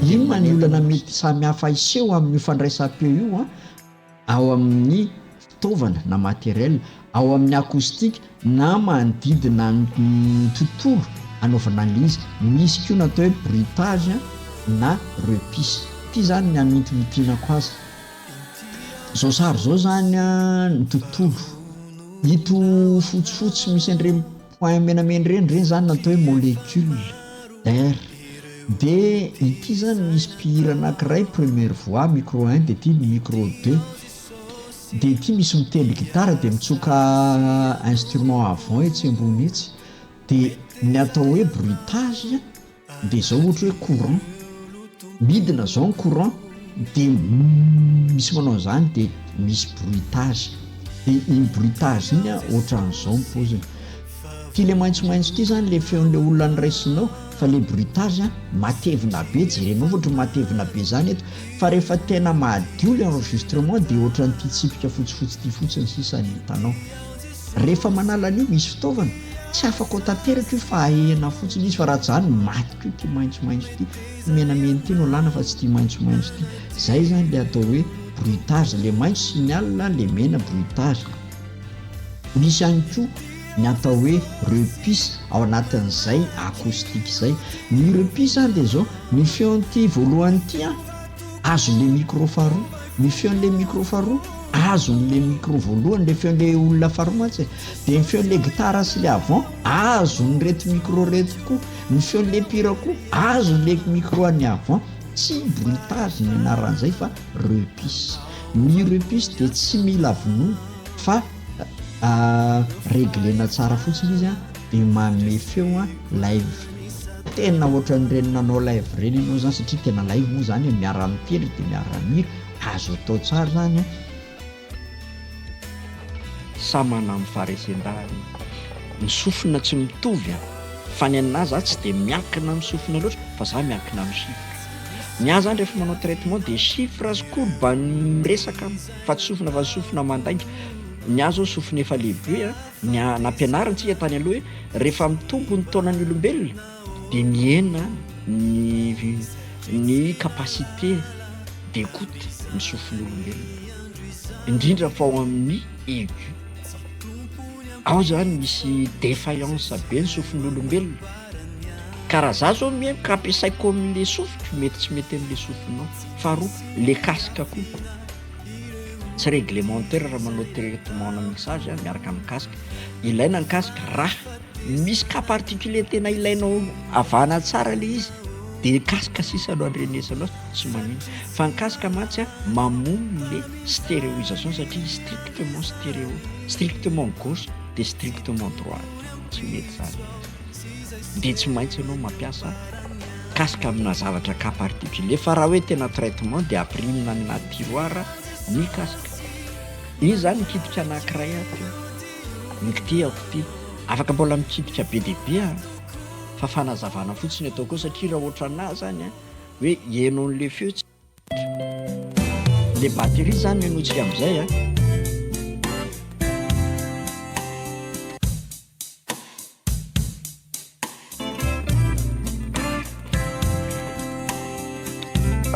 Inona ny olana mety samihafa hiseho amin'io fandraisam-peo io an, ao amin'ny fitaovana na matériel, ao amin'ny acoustique na manodidina ny tontolo anaovana an'ilay izy. Misy koa ny atao hoe bruitage na repisse. Ity izany ny hamintimintinako azy. Izao sary izao izany an, ny tontolo. Ito fotsifotsy misy an'ireny point menamena ireny, ireny izany no atao hoe molécule d'air. Dia ity izany misy mpihira anankiray première voix, micro un, dia ity micro deux. Dia ity misy mitendry gitara dia mitsoka instrument à vent etsy ambony etsy. Dia ny atao hoe bruitage dia izao ohatra hoe courant, midina izao ny courant dia misy manao an'izany dia misy bruitage. Dia iny bruitage iny an ohatran'izao ny paoziny. Ity le maitsomaitso ity zany le feon'le olona noraisinao fa le bruitage an matevina be jerenao fa ohatran'ny matevina be zany eto fa rehefa tena madio le enregistrement de ohatran'ity tsipika fotsifotsy ity fotsiny sisa ny hitanao. Rehefa manala an'io misy fitaovana tsy afaka ho tanteraka io fa ahena fotsiny izy fa raha tsy zany maty koa ity maitsomaitso ity, ity menamena ity no alana fa tsy ity maitsomaitso ity. Zay zany le atao hoe bruitage, le maitso signal, le mena bruitage. Misy ihany koa ny atao hoe repisse ao anatin'izay acoustique izay. Ny repisse dia izao, ny feon'ity voalohany ity an, azon'ilay micro faharoa, ny feon'ilay micro faharoa azon'ilay micro voalohany, ilay feon'ilay olona faharoa mantsy e. Dia ny feon'ilay gitara sy ilay avant azon'ireto micro ireto koa, ny feon'ilay mpihira koa azon'ilay micro an'ny avant. Tsy bruitage ny anaran'izay fa repisse. Ny repisse dia tsy mila vonoina fa reglena tsara fotsiny izy dia manome feo live. Tena ohatran'ireny nanao live ireny ianao zany satria tena live moa zany e, miara-mitendry dia miara-mihira, azo atao tsara zany an. Samy manana ny faharesen-dahany. Ny sofina tsy mitovy an! Fa ny anà za tsy dia miankina amin'ny sofina loatra fa za miankina amin'ny chiffre. Ny ahy zany rehefa manao traitement dia chiffre sy courbe no miresaka amiko fa tsy sofina fa sofina mandainga. Ny ahy zao sofina efa lehibe an, ny nampianarina antsika tany aloha hoe rehefa mitombo ny taonan'ny olombelona dia mihena ny ny capacité d'écoute ny sofin'olombelona, indrindra fa ao amin'ny aigu. Ao zany misy défaillance be ny sofin'olombelona, ka raha za zao mihaino ka ampiasaiko am'le sofiko mety tsy mety am'le sofinao. Faharoa le casque koa tsy réglementaire raha manao traitement na mixage miaraka amin'ny casque, ilaina ny casque raha misy cas particulier tena ilainao avahana tsara le izy de casque sisa no andrenesanao tsy manino fa ny casque mantsy a mamono le stéréoisation satria strictement stéréo strictement gauche de strictement droite tsy mety zany de tsy maintsy ianao mampiasa casque amina zavatra cas particulier fa raha hoe tena traitement de ampirimina any anaty tiroir ny casque iny zany mikitika anankiray ato io nikitihako ity afaka mbola mikitika be dia be aho fa fanazavana fotsiny ataoko eo satria raha ohatranà zany a hoe hihaino an'le feo tsy le batterie zany no henointsika am'izay a.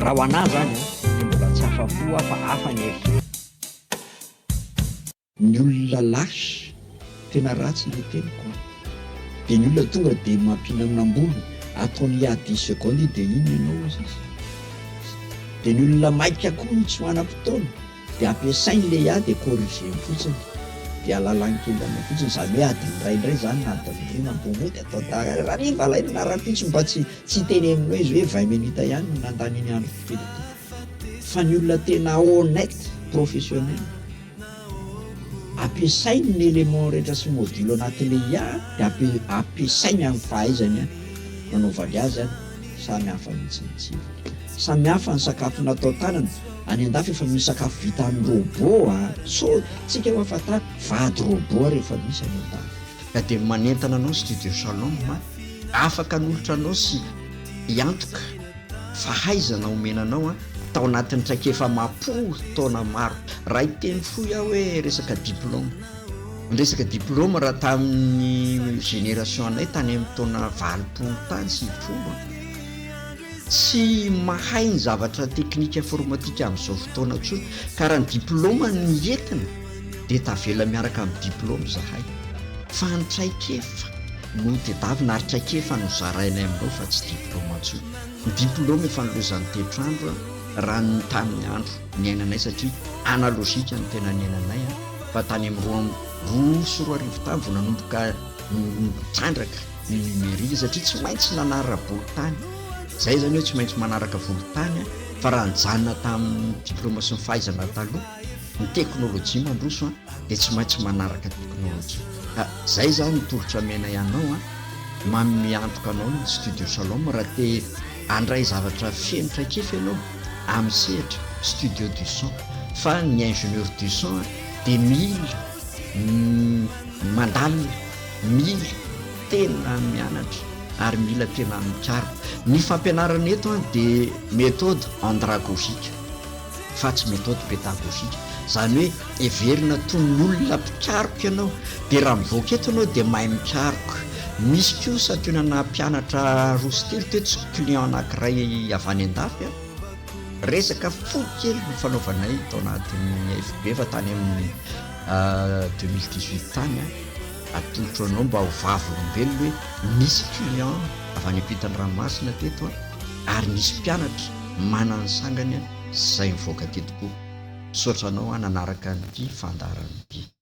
Raha ho anà zany a de mbola tsy afa-po aho fa hafa ny eritreritra. Ny olona lâche, tena ratsy ilay teniko an! Dia ny olona tonga dia mampinamnam-bolo, ataony à dix secondes dia iny ianao hozy izy. Dia ny olona maika koa no tsy manam-potoana, dia ampiasainy ilay à dia corriger-ny fotsiny, dia alalany kely anao fotsiny, izany hoe adiny iray indray izany na adiny roa na bonbon dia atao hariva alaina na rahampitso mba tsy tsy hiteny aminao izy hoe vingt minutes ihany no nandaniany andro kely ity. Fa ny olona tena honnête, professionnel. Ampiasainy ny éléments rehetra sy module anatin'ilay IA dia ampiasainy amin'ny fahaizany nanaovany azy an, samy hafa mihitsy ny tsirony. Samy hafa ny sakafo natao tanana, any andafy efa misy sakafo vita amin'ny robot a, sao tsika hoa fantaro, vady robot ary efa misy any andafy. Ka dia manentana anao Studio Shalom afaka hanolotra anao sy hiantoka fahaizana omena anao tao anatin'ny traikefa amam-polo taona maro. Raha hiteny fohy aho hoe resaka diplaoma. Ny resaka diplaoma raha tamin'ny génération anay tany amin'ny taona 80 tany, 90. tsy mahay ny zavatra teknika informatika amin'izao fotoana intsony ka raha ny diplaoma no entina dia tavela miaraka amin'ny diplaoma izahay fa ny traikefa no tedavina ary traikefa no zarainay aminao fa tsy diplaoma intsony. Ny diplaoma efa nilozan'ny tetr'andro raha ny tamin'ny andro niainanay satria analogique no tena niainanay fa tany amin'ny 2002 tany vao nanomboka nitrandraka ny numérique satria tsy maintsy nanara-bolon-tany. Zay zany hoe tsy maintsy manaraka volon-tany fa raha nijanona tamin'ny diplaoma sy ny fahaizana taloha, ny teknolojia mandroso dia tsy maintsy manaraka teknolojia. Ka zay zany ny tolotra amenay anao, manome antoka anao ny Studio Shalom raha te handray zavatra feno traikefa ianao amin'ny sehatra studio du son fa ny ingénieur du son dia mila mandalina, mila tena mianatra ary mila tena mikaroka. Ny fampianarana eto dia méthode andragogique fa tsy méthode pédagogique. Izany hoe heverina toy ny olona mpikaroka ianao dia raha mivoaka eto ianao dia mahay mikaroka. Misy koa santionana mpianatra roa sy telo teo tsy client anankiray avy any an-dafy an, resaka fohy kely no fanaovanay tao anatin'ny FB fa tany amin'ny 2018 tany an. Atolotro anao mba ho vavolombelona hoe nisy client avy any ampitan'ny ranomasina teto an, ary nisy mpianatra manana ny sangany izay nivoaka teto koa. Misaotra anao aho nanaraka an'ity fandaharana ity.